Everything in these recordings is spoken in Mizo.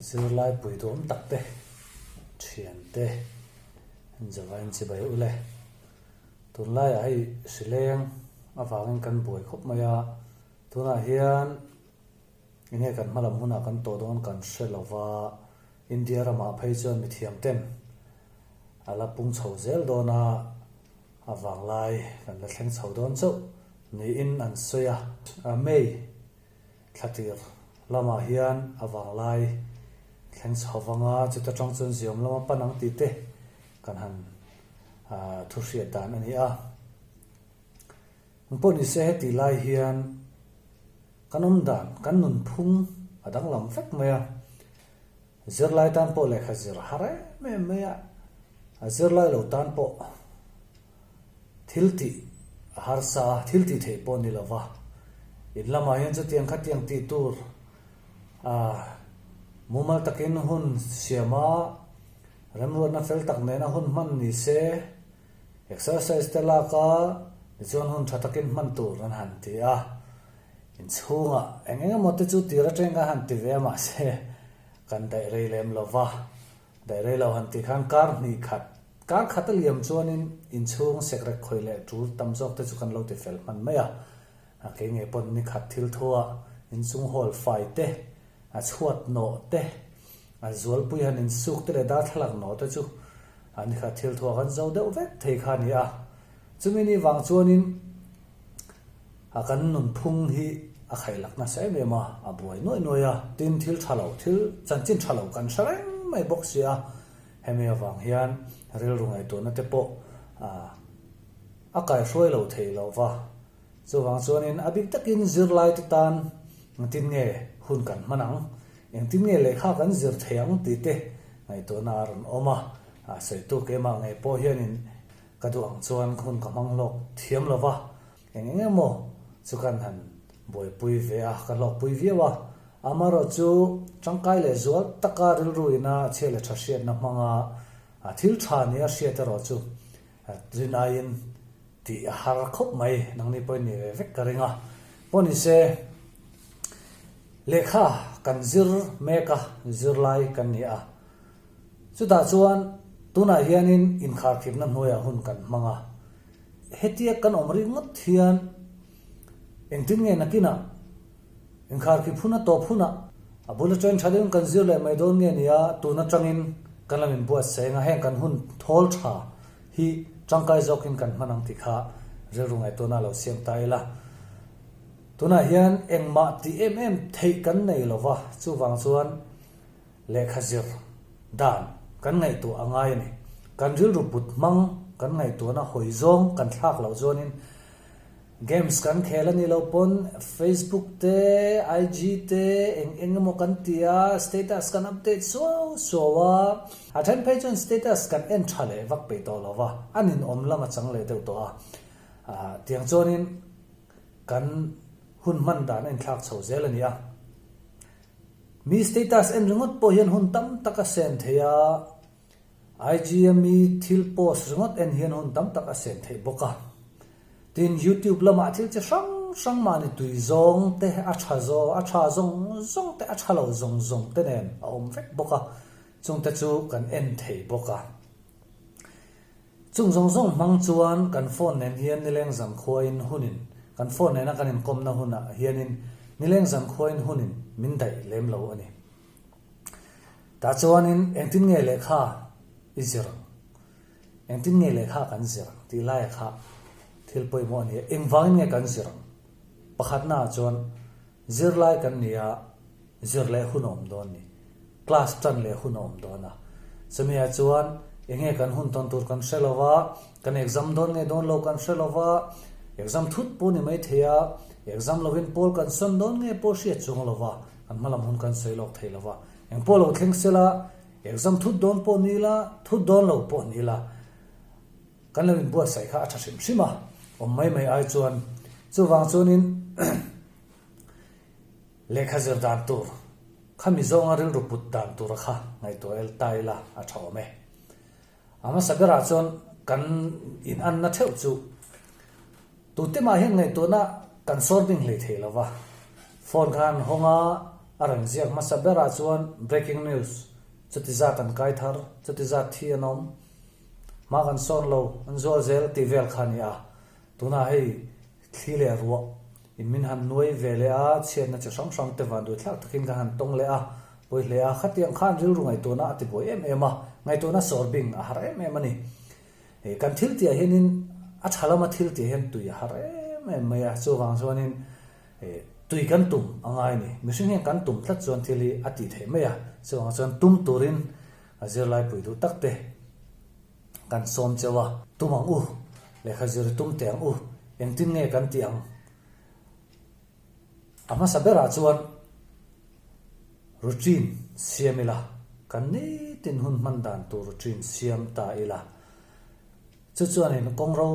Zirlai pui duhawm tak te, thian te, Javain chibai u le. Tunlaiah hei hrileng avangin kan buai khawp mai a, tunah hian enge kan hmalam hunah kan tawh dawn kan hre lo va, India ramah phei chuan mithiam ten a la pung chho zel dawn a, a vanglai kan la thleng chho dawn chauh niin an sawi a. May Thlatir lamah hian a vanglai thleng chho vanga chuta tang chuan ziawm lama pan ang tih te kan han thu hriat dan a ni a. Engpawh ni se heti lai hian kan awm dan, kan nunphung a danglam vek mai a. Zirlai tan pawh lehkha zir har em em mai a, a zirlai lo tan pawh Thil tih a harsa a, thil tih theih pawh a ni lo va. In lamah hian chutiang khatiang tih tur mumal takin hun siam a, remruatna fel tak nena hun hman ni se, exercise te lak a, tichuan hun tha takin hman tur an han ti a. Inchhungah eng eng emaw te chu tir atangin kan han ti ve a mahse kan daih rei lem lo va. Daih rei lo han tih khan kar hnih khat, kar khat a liam chuanin inchhung sekrek khawi leh tul tam zawk te chu kan lo ti fel hman mai a. A kei ngei pawn ni khat thil thu a, inchung hawl fai te, a chhuat nawh te, a zualpui han insuk te leh darthlalang nawh te chu a ni khat thil thu a kan zo deuh vek thei kha a ni a. Chumi ni vang chuanin A kan nunphung hi a khailak nasa em em a, a buai nuaih nuaih a, tin thil tha lo, thil chanchin tha lo kan hre reng mai bawk si a, hemi avang hian rilru ngaihtuahna te pawh a kaihruai lo thei lo va, chuvang chuanin a bik takin zirlai te tan engtin nge hun kan hman ang, engtin nge lehkha kan zir thei ang tih te ngaihtuahna a rawn awm a, sawitu keimah ngei pawh hianin Ka duh ang chuan hun ka hmang hlawk thiam lo va, eng eng emaw chu kan han buaipui ve a, ka hlawkpui viau a. Amaherawh chu tangkai leh zual taka rilru ina chhia leh tha hriatna hmanga thil tha nia hriat erawh chu rin aiin tih a har khawp mai, nangni pawhin ni ve vek ka ring a. Pawh ni se, lehkha kan zir mek a, zirlai kan ni a. Chutah chuan tunah hianin inkharkhipna hnuaiah hun kan hmang a, hetia kan awm ringawt hian engtin nge nakinah inkharkhip hun a tawp hunah a bul atangin tha deuhin kan zir leh mai dawn nge nia tun atangin kan lo inbuatsaih ang a, heng kan hun thawl tha hi tangkai zawkin kan hman ang tih kha rilru ngaihtuahna a lo siam ta ila. Tunah hian engmah tih em em theih kan nei lova, chuvang chuan Lehkha zir dan kan ngaihtuah a ngai a ni. Kan rilru put hmang kan ngaihtuahna hawi zawng kan thlak loh chuanin games kan khel a nih loh pawn Facebook te, IG te eng eng emaw kan ti a, status kan update suau suau a. A then phei chuan status kan en tha leh vak peih tawh lo va, a ninawm lam a chang leh deuh tawh a. Tiang chuanin kan hun hman dan a inthlak chho zel a ni a. Mi status en ringawt pawh hian hun tam tak a sen thei a, IG a mi thil post ringawt en hian hun tam tak a sen theih bawk a. Tin, YouTube lamah thil chi hrang hrang mahni tui zawng te, a tha zawng, a tha zawng zawng te, a tha lo zawng zawng te nen a awm vek bawk a, chungte chu kan en thei bawk a. Chung zawng zawng hmang chuan kan phone nen hian nileng zan khuain hunin kan phone nena kan inkawmna hunah hianin nileng zan khuain hunin min daih lem lo a ni. Tah chuanin engtin nge lehkha i zir ang? Engtin nge lehkha kan zir ang tih laia kha thil pawimawh a ni a. Engvangin nge kan zir ang? Pakhatnaah chuan zirlai kan ni a, zir leh hun a awm dawn ni. Class tan leh hun a awm dawn a. Chumi ah chuan enge kan hun tawn tur kan hre lo va, kan exam dawn nge dawn lo kan hre lo va, exam thut pawh ni mai thei a, exam lovin pawl kan sawn dawn nge pawh hriat chuang lo va, kan hma lam hun kan sawi lawk thei lo va. Eng pawh lo thleng sela, exam thut dawn pawh ni ila, thut dawn lo pawh ni ila, kan lo inbuatsaih kha a tha hrim hrim a, awm mai mai ai chuan. Chuvang chuanin. Lehkha zir dan tur, Khami zawnga rilru put dan tura kha ngaihtuah el ta ila a tha awm e. A hmasa berah chuan kan inanna theuh chu tute mah hian ngaihtuahna kan sawr ding hlei thei lo va. Phone kha an hawng a, A rawn ziak hmasa berah chuan breaking news, chuti zat an kai thar, chuti zat thi an awm, hma kan sawn lo, an zual zel tih vel kha a ni a. Tunah hei thli leh ruah in min han nuai ve leh a, chhiatna chi hrang hrang te van duaithlak takin kan han tawng leh a, pawi hle a, khatiang khan rilru ngaihtuahna a tibuai em em a, ngaihtuahna sawr bing a har em em a ni. Kan thil tihah hianin a tha lama thil tih hian tui a har em em mai a, chuvang chuanin tui kan tum a ngai a ni. Mihring hian kan tum tlat chuan thil hi a tih theih mai a, chuvang chuan tum turin a zirlai pui duh tak te kan sawm cheu a, tum ang u, lehkha zir tum teh ang u, engtin nge kan tih ang? A hmasa berah chuan routine siam ila, kan nitin hun hman dan tur routine siam ta ila, chu chuanin kawngro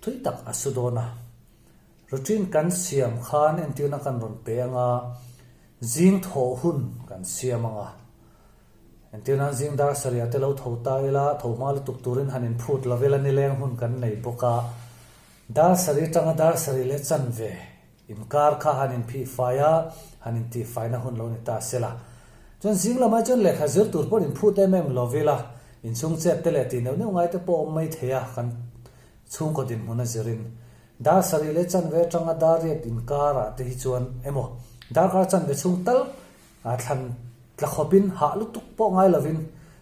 thui tak a su dawn a. Routine kan siam khan entirna kan rawn pe anga, zing thawh hun kan siam anga, entirna zing dar sarih te lo tho ta ila, tho hma lutuk turin han inphut lo ila nileng hun kan nei bawk a, Dar sarih atanga dar sarih leh chanve inkar kha han inphih fai a, han intihfaina hun lo ni ta se la. Chuan zing lamah chuan lehkha zir tur pawh inphut em em lo vila, inchhung chet te leh tih neuh neuh ngai te pawh awm mai thei a, kan chhungkaw dinhmun a zirin. Dar sarih leh chanve atanga dar riat inkarah te hi chuan emaw darkar chanve chhung tal A thlan tla khawpin hah lutuk pawh ngai lovin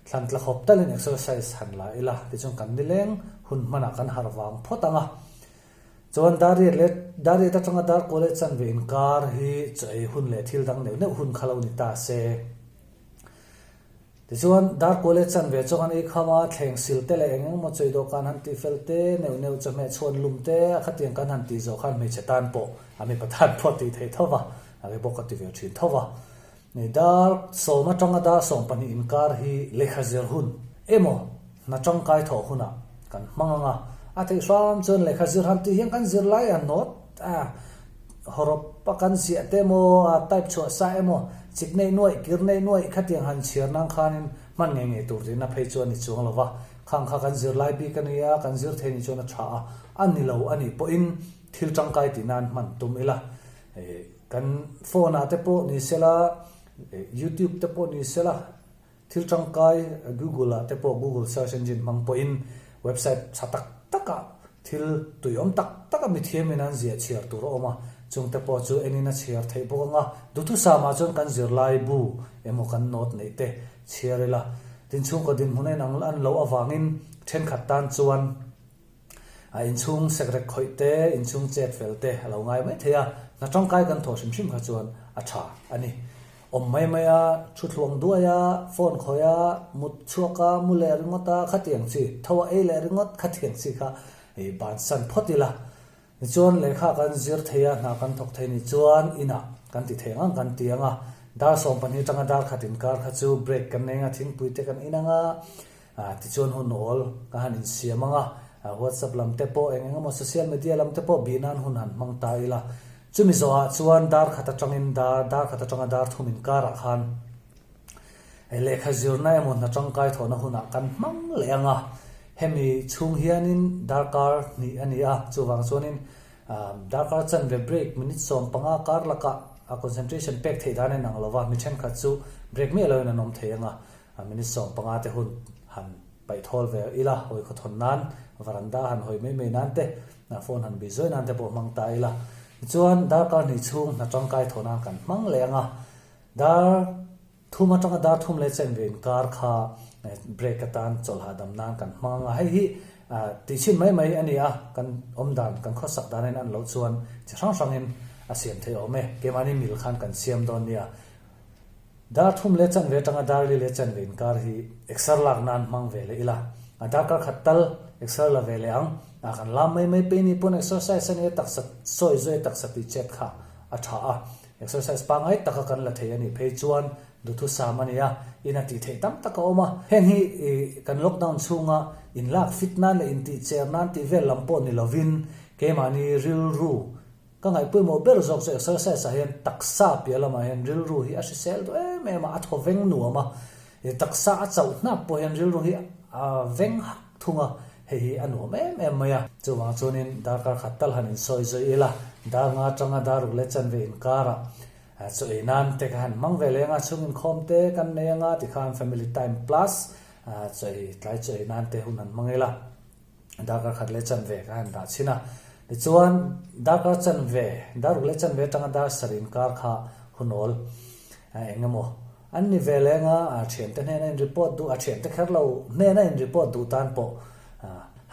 thlan tla khawp talin exercise han la ila tichuan kan nileng hun hmanah kan harh vang phawt ang a. Chuan dar riat leh dar riat atanga dar kual leh chanve inkar hi chaw ei hun leh thil dang neuh neuh hun kha lo ni ta se. Tichuan dar kual leh chanve chu kan ei kham a, thleng sil te leh eng eng emaw chawi dawhkan han tih fel te, neuh neuh chawhmeh chhuan lum te a khatiang kan han tih zawh khan hmeichhe tan pawh a mipa tan pawh a tih theih tho va. A ve bawk a ti ve thin tho va. Ni dar sawm atanga dar 12 inkar hi lehkha zir hun emaw hna tangkai thawh hunah kan hmang ang a. A theih hram chuan lehkha zir han tih hian kan zir lai a nawt a, hawrawp a kan ziah te emaw a type chhuah sa emaw chik neih nuaih kir neih nuaih khatiang han chhiar nan khanin hman ngei ngei tur tihna phei chu a ni chuang lo va. Khang kha kan zir lai bik a ni a, kan zir thei nih chuan a tha a, a ni lo a nih pawhin thil tangkai tih nan hman tum ila. Kan phone ah te pawh ni sela, youtube te pawh ni sela, thil tangkai google ah te pawh google search engine hmang pawhin website tha tak tak ah thil tuiawm tak tak a mithiam in an ziah chhiar tur a awm a, chung te pawh chu en in a chhiar theih bawk ang a, duhthusam ah chuan kan zirlai bu emaw kan note neih te chhiar ila, tin chhungkaw dinhmun a inang an loh avangin thenkhat tan chuan. A inchhung sekrek khawih te, inchhung chet fel te a lo ngai mai thei a, hna tangkai kan thawh hrim hrim kha chuan a tha a ni. Awm mai mai a, thu thluang duai a, phone khawih a, mut chhuak a, mu leh ringawt a, khatiang chi, tho a ei leh ringawt khatiang chi kha i bansan phawt ila. Tichuan lehkha kan zir thei a, hna kan thawk thei ni chuan inah kan ti thei ang ang kan ti ang a, dar 12 atanga dar khat inkar kha chu break kan nei ang a, thingpui te kan in ang a, Tichuan hun awl ka han insiam ang a, WhatsApp lam te pawh eng eng emaw social media lam te pawh bih nan hun han hmang ta ila. Chumi zawhah chuan dar khat atangin dar dar khat atanga dar thum inkarah khan lehkha zirna emaw hna tangkai thawhna hunah kan hmang leh ang a. Hemi chhung hianin darkar hnih a ni a, chuvang chuanin darkar chanve break minute 15 kar lakah a concentration pek theih dan a inang lo va, mi thenkhat chu break miah loin an awm thei ang a. A minute 15 te hun han paih thawl ve ila, hawi khaw thawn nan, varanda han hawi mai mai nan te, phone han bih zawi nan te pawh hmang ta ila. Tichuan, darkar hnih chhung hna tangkai thaw nan kan hmang leh ang a, dar thum atanga dar thum leh chen ve inkar kha break atan chawlh hahdam nan kan hmang ang a. Hei hi tih chhin mai mai a ni a, kan awm dan, kan khawsak dan in an loh chuan chi hrang hrangin a siam theih awm e. Keimahni mil khan kan siam dawn nia. Dar thum leh chanve atanga dar li leh chanve inkar hi exer lak nan hmang ve leh ila, a darkar khat tal exer la ve leh ang, a kan lam mai mai pei ni pawn exercise a nia taksa sawi zawi taksa tih chet kha a tha a, exercise pangngai taka kan la thei a nih phei chuan duhthusam a nia, in a tih theih tam tak a awm a, heng hi kan lockdown chhunga inlak fit nan leh intih cher nan tih vel lam pawh ni lovin keimahni rilru Ka ngaihpawimawh ber zawk chu exercise ah hian taksa piah lamah hian rilru hi a hrisel duh em em a, a thaw veng nuam a, i taksa a chauh hnap pawh hian rilru hi a veng hak thung a, hei hi a nuam em em mai a. Chuvang chuanin darkar khat tal han insawi zawi ila, dar nga atanga dar ruk leh chanve inkarah. Chaw ei nan te ka han hmang ve leh anga chhung inkhawm te kan nei anga tikhan family time plus chaw ei tlai chaw ei nan te hun han hmang ila darkar khat leh chanve ka han dah chhin a. Tichuan darkar chanve daruk leh chanve atanga dar sarih inkar kha hunawl eng emaw an ni ve leh anga thiante hnena in report duh a thiante kher lo hnena in report duh tan pawh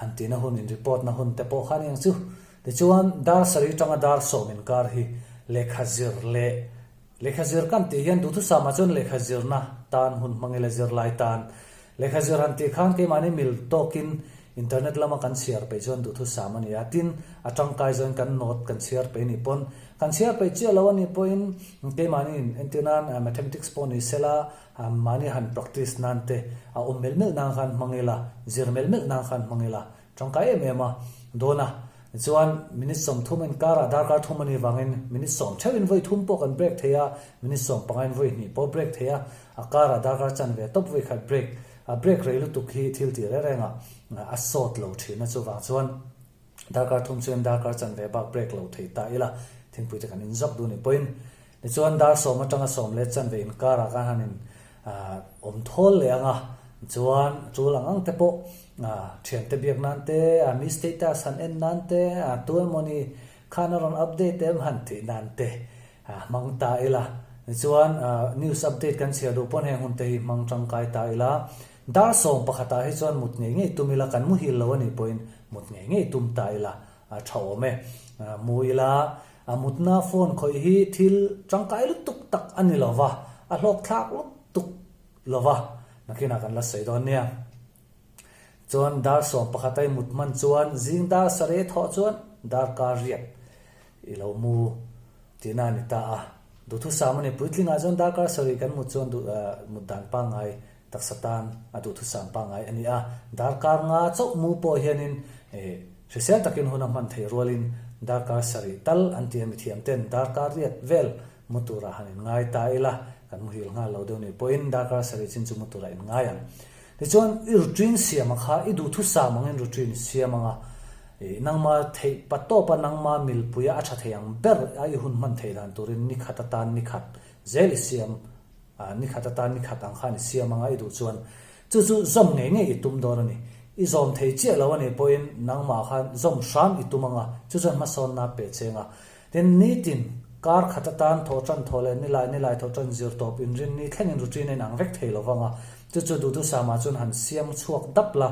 han tihna hun in report na hun te pawh kha a ni ang chu. Tichuan, dar sarih atanga dar sawm inkar hi lehkha zir leh lehkha zir kan tih hian duhthusam-ah chuan lehkha zirna tan hun hmang ila zirlai tan lehkha zir han tih khan keimahni mil tawkin internet lama kan chhiar peih chuan duhthusam a ni a, tin a tangkai zawin kan note kan chhiar peih a nih pawn kan chhiar peih chiah lo a nih pawhin keimahni entir nan mathematics pawh ni sela mahni han practice nan te a awm melh melh nan khan hmang ila zir melh melh nan khan hmang ila Tangkai em em a dawn a, tichuan minute 30 inkarah darkar thum a nih vangin minute sawm theuhin vawi thum pawh kan break thei a, minute sawm pangain vawi hnih pawh break thei a, a karah darkar chanve tawp vawi khat break, a break rei lutuk hi thil tih reng reng ah a sawt lo thin a, chuvang chuan darkar thum chuan darkar chanve bak break lo thei ta ila thingpui te kan inzawk duh ni pawhin Tichuan dar sawm atanga sawm leh chanve inkarah khan han in awm thawl leh ang a, chuan tul ang ang te pawh thiante biak nan te, mi status han en nan te, tu emawni khan a rawn update em han tih nan te hmang ta ila. Tichuan news update kan chhiar duh pawn heng hun te hi hmang tangkai ta ila. Dar sawm pakhatah hi chuan mut ngei ngei tum ila, kan muhil lo a nih pawhin mut ngei ngei tum ta ila a tha awm e. Mu ila A mutna phone khawih hi thil tangkai lutuk tak a ni lo va, a hlawk thlak lutuk lo va, nakinah kan la sawi dawn nia. Chuan dar sawm pakhat a i mut hman chuan zing dar sarei thawh chuan darkar riat i lo mu tihna a ni ta a. Duhthusam a ni, puitlingah chuan darkar sarih kan mut chuan mut dan pangngai Taksa tan a duhthusam pangngai a ni a, darkar nga chauh mu pawh hianin hrisel takin hun a hman theih rualin darkar sarih tal an ti a, mithiam ten darkar riat vel mu turah han inngai ta ila, kan muhil nghal lo deuh nih pawhin darkar sarih chin chu mu turah inngai ang. Tichuan i routine siam a kha i duhthusam angin routine siam anga nangma theih pa tawpa nangma milpuia a tha thei ang ber a i hun hman theih dan turin nikhat atan nikhat zel i siam A, ni khat atan ni khat ang khan i siam anga i duh chuan chu chu zawm ngei ngei i tum dawn a ni. I zawm thei chiah lo a nih pawhin nangmah khan zawm hram i tum anga chu chuan hmasawnna a pe cheng a. Tin, nitin kar khat atan thawh tan thawh leh nilai nilai thawh tan zir tawp inrin ni thlengin routine a inang vek thei lo vang a, chu chu duhthusam ah chuan han siam chhuak dap la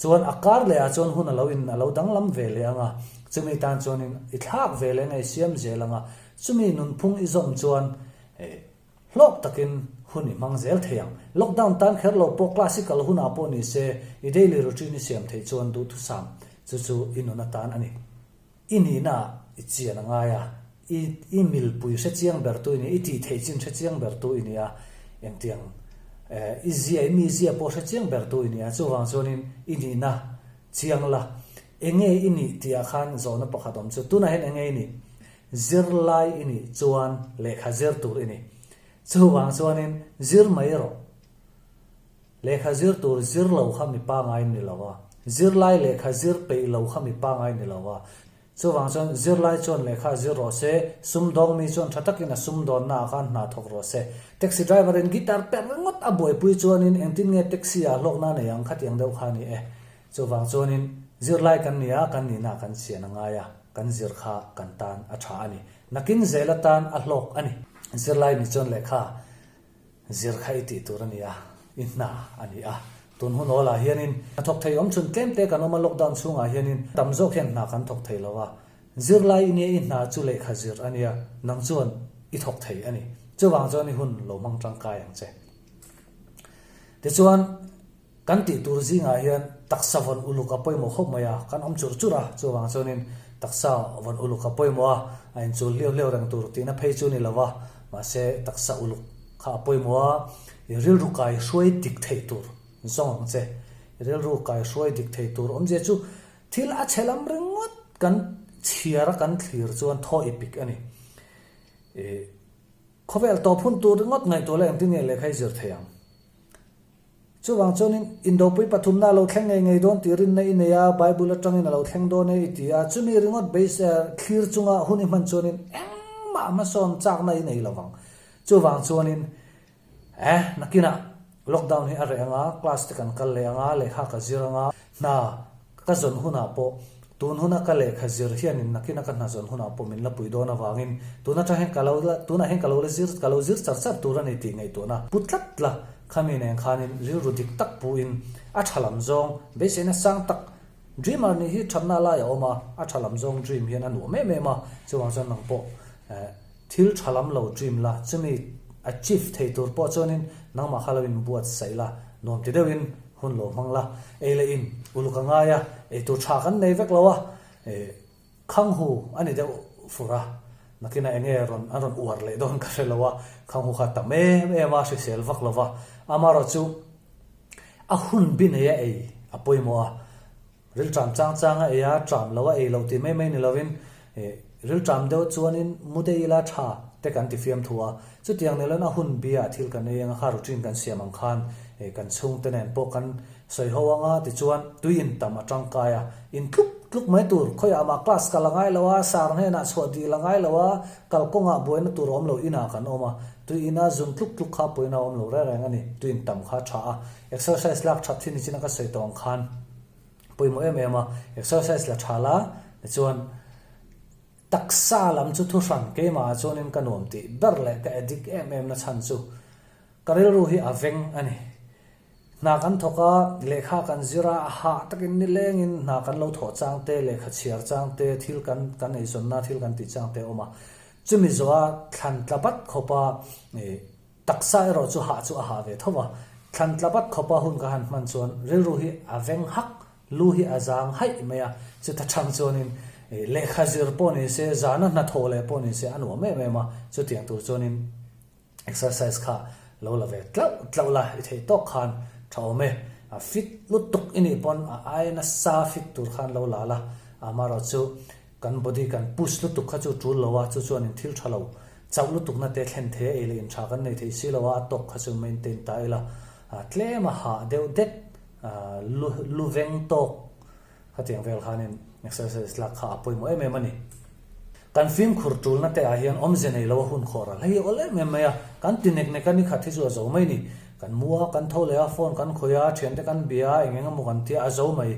chuan a kar leh ah chuan hun a lo in a lo danglam ve leh anga chumi tan chuanin i thlak ve leh ngei siam zel anga chumi nunphung i zawm chuan eh Hlawk takin hun i hmang zel thei ang. Lockdown tan kher lo pawh classical hunah pawh ni se i daily routine i siam theih chuan duhthusam chu chu i nun atan a ni. I nihna ah i chian a ngai a, i i milpui hre chiang ber tu i ni, i tih theih chin hre chiang ber tu i ni a, engtiang eh i zia i mi zia pawh hre chiang ber tu i ni a, chuvang chuanin i nihna chiang la enge i nih tih ah khan zawhna pakhat awm chu tunah hian enge i nih? Zirlai i nih chuan lehkha zir tur i ni. Chuvang chuanin zir mai rawh. Lehkha zir tur zir lo kha mi pangai ni lo a, zirlai lehkha zir peih lo kha mi pangai ni lo a. Chuvang chuan zirlai chuan lehkha zir rawh se, sumdawng mi chuan tha takin a sumdawnna ah khan hna thawk rawh se. Taxi driver in guitar perh ringawt a buaipui chuanin engtin nge taxi ah hlawkna nei ang khatiang deuh kha a ni e. Chuvang chuanin zirlai kan ni a, kan nihna kan chian a ngai a, kan zir kha kan tan a tha a ni. Nakin zel atan a hlawk a ni. Zirlai ni chuan lehkha zir kha i tih tur a ni a, i hna a ni a. Tun hun awlah hianin hna thawk thei awm chhun tlem te kan awm a, lockdown chhungah hianin tam zawk hian hna kan thawk thei lo a. Zirlai i nia i hna chu lehkha zir a nia, nang chuan i thawk thei a ni. Chuvang chuan i hun lo hmang tangkai ang che. Tichuan. Kan tih tur zingah hian taksa vawn uluk a pawimawh khawp mai a, kan awm chur chur a, chuvang chuanin taksa vawn uluk a pawimawh a, a inchul hliau hliau reng tur tihna phei chu ni lo va, mahse taksa uluk kha a pawimawh a, i rilru kai hruai dik theih tur zawng ang che, i rilru kai hruai dik theih tur awmzia chu thil a chhe lam ringawt kan chhiar a kan thlir chuan thaw i pik a ni. I khawvel tawp hun tur ringawt ngaihtuah la engtin nge lehkha i zir thei ang? Chuvang chuanin, Indopui pathumna a lo thleng ngei ngei dawn tih rinna i nei a, Bible atangin a lo thleng dawn e i ti a, chumi ringawt base thlir chunga hun i hman chuanin engmah. Engmah hmasawn chakna i nei lo vang. Chuvang chuanin eh nakinah lockdown hi a reh anga, class te kan kal leh anga, lehkha ka zir anga, hna ka zawn hunah pawh tun huna ka lehkha zir hianin nakina ka hna zawn hunah pawh min la pui dawn avangin tun atang hian ka lo la tunah hian ka lo la zir ka lo zir char char tur a ni tih ngaihtuahna pu tlat la khami nen khanin rilru dik tak puin a tha lam zawng beiseina sang tak Dreamer nih hi thatna lai a awm a, a tha lam zawng dream hian a nuam em em a, chuvang chuan nang pawh thil tha lam lo dream la, chumi achieve thei tur pawh chuanin nangmah kha lo inbuatsaih la, nuam ti deuhin hun lo hmang la, ei leh in uluk a ngai a, eitur tha kan nei vek lo a, khanghu a ni deuh fur a, nakinah enge rawn an rawn uar leh dawn ka hre lo a, khanghu kha tam em em a, hrisel vak lo va, amaherawhchu A hun bi nei a ei a pawimawh a, rilṭam chang chang a ei a, ṭam lo a ei loh tih mai mai ni lovin rilṭam deuh chuanin mu dei ila ṭha te kan ti fiam thu a. Chutiang ni loin a hun biah thil kan ei anga kha routine kan siam ang khan kan chhungte nen pawh kan sawi ho anga tichuan tui in tam a tangkai a, in tluk tluk mai tur khawiah mah class kal a ngai lo a, sar hnenah chhuah dil a ngai lo a, kalkawngah buaina tur a awm lo inah kan awm a. Tui ina zun tluk tluk kha pawhin a awm lo reng reng a ni. Tui in tam kha a tha a, exercise lak that thin nichin a ka sawi tawh ang khan pawimawh em em a, exercise la tha la tichuan taksa lam chu thuhran keimah ah chuanin ka nuam tih ber leh ka addict em em na chhan chu ka rilru hi a veng a ni. Hna kan thawk a, lehkha kan zir a, a hah takin nilengin hna kan lo thawh chang te, lehkha chhiar chang te, thil kan kan eizawnna thil kan tih chang te a awm a. Chumi zawha thlan tla bat khawpa taksa erawh chu hah chu a hah ve tho va. Thlan tla bat khawpa hun ka han hman chuan rilru hi a veng hak, lu hi a zang haih mai a. Chuta chang chuanin lehkha zir pawh ni se, zana hnathawh leh pawh ni se a nuam em em a. Chutiang tur chuanin Exercise kha lo la ve tlauh tlauh la, i theih tawk khan tha awm e. A fit lutuk i nih pawn a ai nasa fit tur khan lo la la, amaherawh chu kan body kan push lutuk kha chu tul lo a, chu chuanin thil tha lo chauh lutuk na te thlen thei a, ei leh in tha kan nei thei si lo a, a tawk kha chu maintain ta ila, tlem a hah deuh det, lu lu veng tawk. Khatiang vel khanin exercise lak kha a pawimawh em em a ni. Kan fimkhur tulna te ah hian awmze nei lo a hun khawr a hlei awl em em mai a, kan ti nek nek a ni khat hi chu a zo mai ni. Kan mu a, kan tho leh a, phone kan khawih a, thiante kan bia a, eng eng emaw kan tia a zo mai.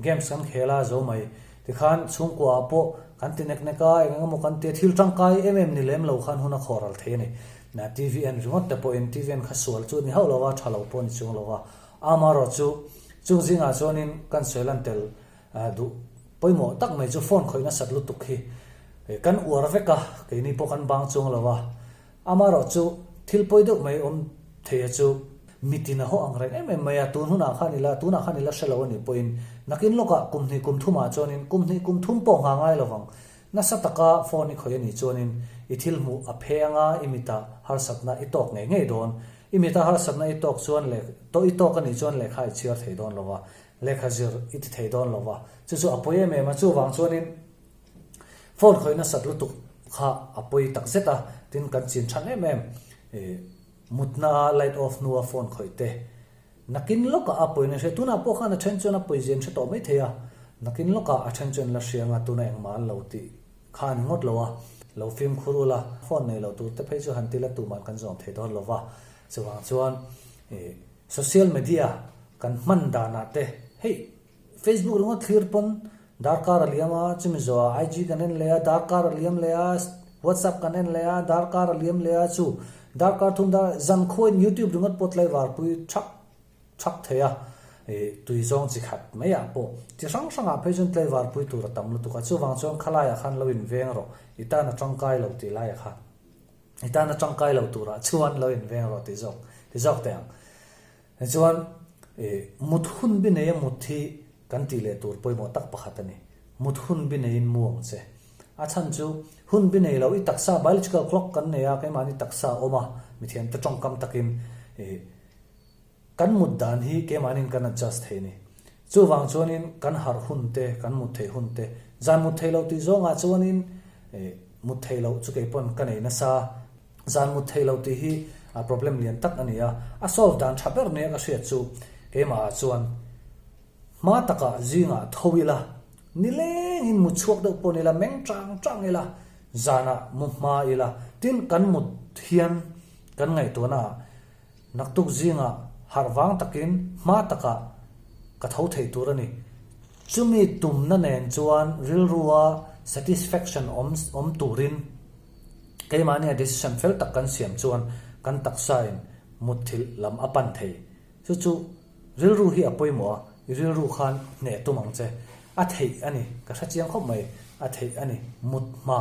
Games kan khel a, a zo mai. Tikhan chhungkua ah pawh kan ti nek nek a, eng eng emaw kan tia thil tangkai em em ni lem lo khan hun a khawr al thei a ni. TV en ringawt te pawhin TV en kha sual chu ni hauh lo a, tha lo pawh ni chung lo a. Amaherawh chu, chung zingah chuanin kan sawi lan tel duh pawimawh tak mai chu phone khawih nasat lutuk hi kan uar vek a, keini pawh kan bang chuang lo a. Amaherawh chu, thil pawi deuh mai awm thei a chu, mitin a haw ang reng em em mai a, tun hunah khan ila, tunah khan ila hre lo a nih pawhin nakin lawkah kum hnih kum thumah chuanin kum hnih kum thum pawh nghah ngai lo vang. Nasa taka phone i khawih a nih chuanin i thil hmuh a phe anga i mitah harsatna i tawk ngei ngei dawn. I mita harsatna i tawk chuan leh tawh i tawk a nih chuan lehkha i chhiar thei dawn lo va, lehkha zir i ti thei dawn lo va, chu chu a pawi em em a, chuvang chuanin phone khawih nasat lutuk kha a pawi tak zet a, tin kan chin than em em i mutna a light off hnua phone khawih te nakin lawkah a pawi na hria, tunah pawh khan a then chuan a pawi zia an hre tawh mai thei a, nakin lawkah a then chuan la hria anga tuna engmah an lo tih. Kha a ni ngawt lo a, lo fimkhur ula, phone nei lo tur te phei chu han ti la tuman kan zawm thei dawn lo va. Chuvang chuan ih social media kan hman danah te hei Facebook ringawt thlir pawn darkar a liam a, chumi zawhah IG kan en leh a, darkar a liam leh a, WhatsApp kan en leh a, darkar a liam leh a, chu darkar thum dar zankhuain YouTube ringawt pawh tlaivarpui thak Chhak thei a, ih tui zawng chi khat mai ah pawh chi hrang hrang ah phei chuan tlaivar pui tur a tam lutuk a, chuvang chuan khalai ah khan lo in veng rawh, i tan a tangkai lo tih lai ah khan, i tan a tangkai lo tur ah chuan lo in veng rawh tih zawk ti zawk teh ang. Tichuan ih mut hun bi nei a mut hi kan tih leh tur pawimawh tak pakhat a ni, mut hun bi neiin mu ang che. A chhan chu hun bi nei lo i taksa biological clock kan nei a, keimahni taksa a awm a, mithiamte tawngkam takin ih Kan mut dan hi keimahnin kan adjust thei a ni. Chuvang chuanin kan harh hun te, kan mut theih hun te, zan mut theih loh tih zawngah chuanin mut theih loh chu keipawn ka nei nasa. Zan mut theih loh tih hi problem lian tak a ni a, a solve dan tha ber nia ka hriat chu keimahah chuan hma takah zingah tho ila, nilengin mut chhuak deuh pawh ni ila, meng chang chang ila. Zanah mu hma ila, tin kan mut hian kan ngaihtuahnaah naktuk zingah harh vang takin hma takah ka tho thei tur a ni. Chumi tumna nen chuan rilrua satisfaction awm awm turin keimahnia decision fel tak kan siam chuan kan taksain mutthilh lam a pan thei. Chu chu rilru hi a pawimawh a, i rilru khan hneh tum ang che. A theih a ni, ka hre chiang khawp mai, a theih a ni, mut hma,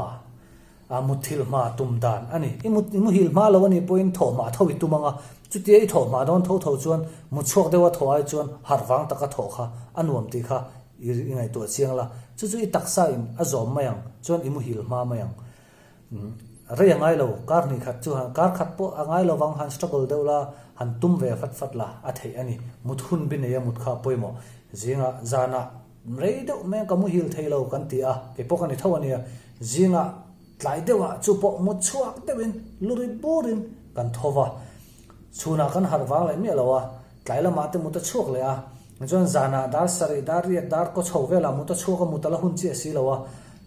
a mutthilh hma tum dan a ni. I mut, i muhil hma lo a nih pawhin thawh hma tho i tum ang a, chutia i thawh hma dawn tho tho chuan mut chhuak deuha thawh ai chuan harh vang taka thawh kha a nuam tih kha i ngaihtuah chiang la. Chu chu i taksa in a zawm mai ang, chuan i muhil hma mai ang. Rei a ngai lo, kar hnih khat chu han, kar khat pawh a ngai lo vang, han struggle deuh la, han tum ve fat fat la, a theih a ni. Mut hun bi nei a mut kha a pawimawh. Zingah zanah rei deuh meng ka muhil thei lo kan ti a, kei pawh ka ni tho a nia. Zingah tlai deuhah chu pawh mut chhuak deuhin lurit burin kan tho va, chhunah kan harh vang leh miah lo a, Tlai lamah te mut a chhuak leh a, chuan zanah dar sarih, dar riat, dar kaw chho velah mut a chhuak a, mut a la hun chiah si lo a,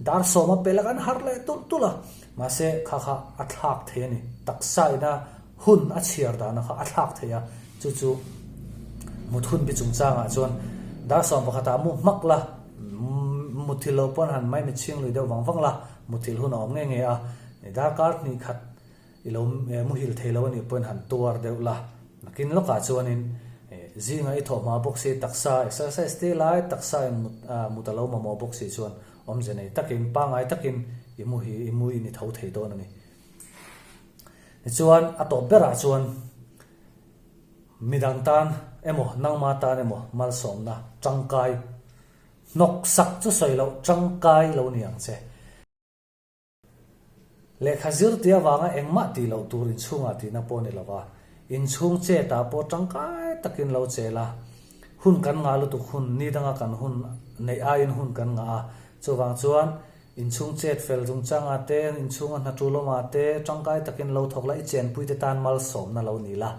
dar sawm a pelh a kan harh leh tulh tulh a, mahse kha kha a thlak thei a ni, taksa ina hun a chhiar dana kha a thlak thei a, chu chu mut hun bi chungchangah chuan dar sawm pakhatah mu hmak la, muthilh loh pawn han mai mitchhing lui deuh vang vang la, muthilh hun a awm nge nge a, darkar hnih khat I lo muhil thei lo a nih pawhin han tuar deuh la, nakin lawkah chuanin zingah i thawh hma bawk si, taksa exercise te lai taksa in mut a lo mamawh bawk si chuan awmze nei takin pangngai takin i mu hi i mu in i tho thei dawn a ni. Tichuan a tawp berah chuan midang tan emaw nangma tan emaw malsawmna tangkai hnawksak chu sawi loh tangkai lo ni ang che. Lehkha zir tih avanga engmah tih loh tur inchhungah tihna pawh ni lova, inchhung chetah pawh tangkai takin lo chel a, hun kan ngah lutuk hun, ni danga kan hun neih aiin hun kan ngah a, chuvang chuan inchhung chet fel chungchangah te, inchhunga hna tul awmah te tangkai takin lo thawk la, i chenpuite tan malsawmna lo ni la.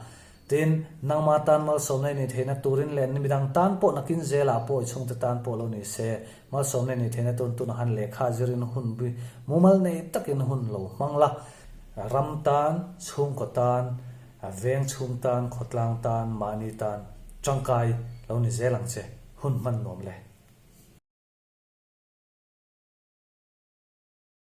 Tin, nangma tan malsawmna i nih theihna turin leh midang tan pawh nakin zelah pawh i chhungte tan pawh lo ni se, malsawmna i nih theihna turin tunah han lehkha zirin hun bi mumal nei takin hun lo hmang la. Ram tan, chhungkaw tan, veng chhung tan, khawtlang tan, mahni tan tangkai lo ni zel ang che, hun hman nuam le.